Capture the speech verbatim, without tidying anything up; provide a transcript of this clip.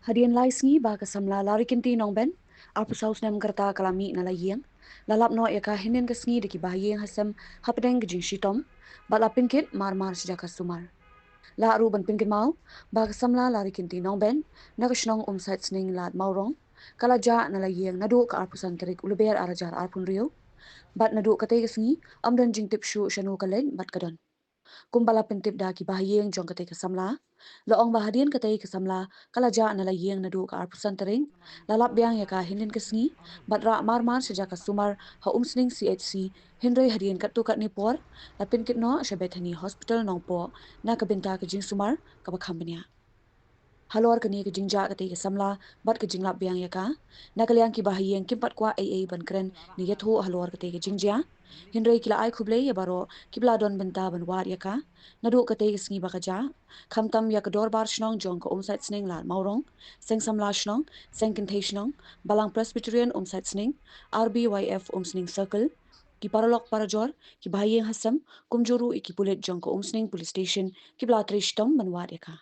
Hadien lai sngi ba ka samla Larikinti Nongben, arphew saw snem ka rta, ka la mih na la ïing, la lap noh ïa ka hynnin ka sngi da ki bahaïing hasem hapdeng ka jingshitom, bad la pynkit marmar sha jaka sumar. La ruh ban pynkynmaw ba ka samla Larikinti Nongben na ka shnong Umsaitsning Lad Mawrong, ka la jah na la ïing naduh ka arphew san tarik u Lber arhajar arphew hynriew, bad naduh katei ka sngi ym don jingtip shuh shano ka leit bad ka don. Kumba la pyntip da ki bahaïing jong katei ka samla, la ong ba hadien katei ka samla ka la jah na la ïing naduh ka arphew san tarik, la lap biang ïa ka hynnin ka sngi, bad rah marmar sha jaka sumar ha Umsning C H C, hynrei hadien katto katne por la pynkit noh sha Bethany Hospital Nongpoh na ka bynta ka jingsumar kaba kham bniah. Halor kane ka jingjah katei ka samla bad ka jinglap biang ïa ka, na ka liang ki bahaïing kim pat kwah ei ei ban kren ne ïathuh halor katei ka jingjia. Hynrei ki la ai khublei ïa baroh kiba la don bynta ban wad ïa ka naduh katei ka sngi ba ka jah, khamtam ïa ka dorbar shnong jong ka Umsaitsning Lad Mawrong, seng samla shnong, seng kynthei shnong, Balang Presbyterian Umsaitsning, R B Y F Umsning Circle, ki paralok parajor, ki bahaïing hasem, kumjuh ruh ïa ki pulit jong ka Umsning Police Station kiba la trei shitom ban wad ïa ka.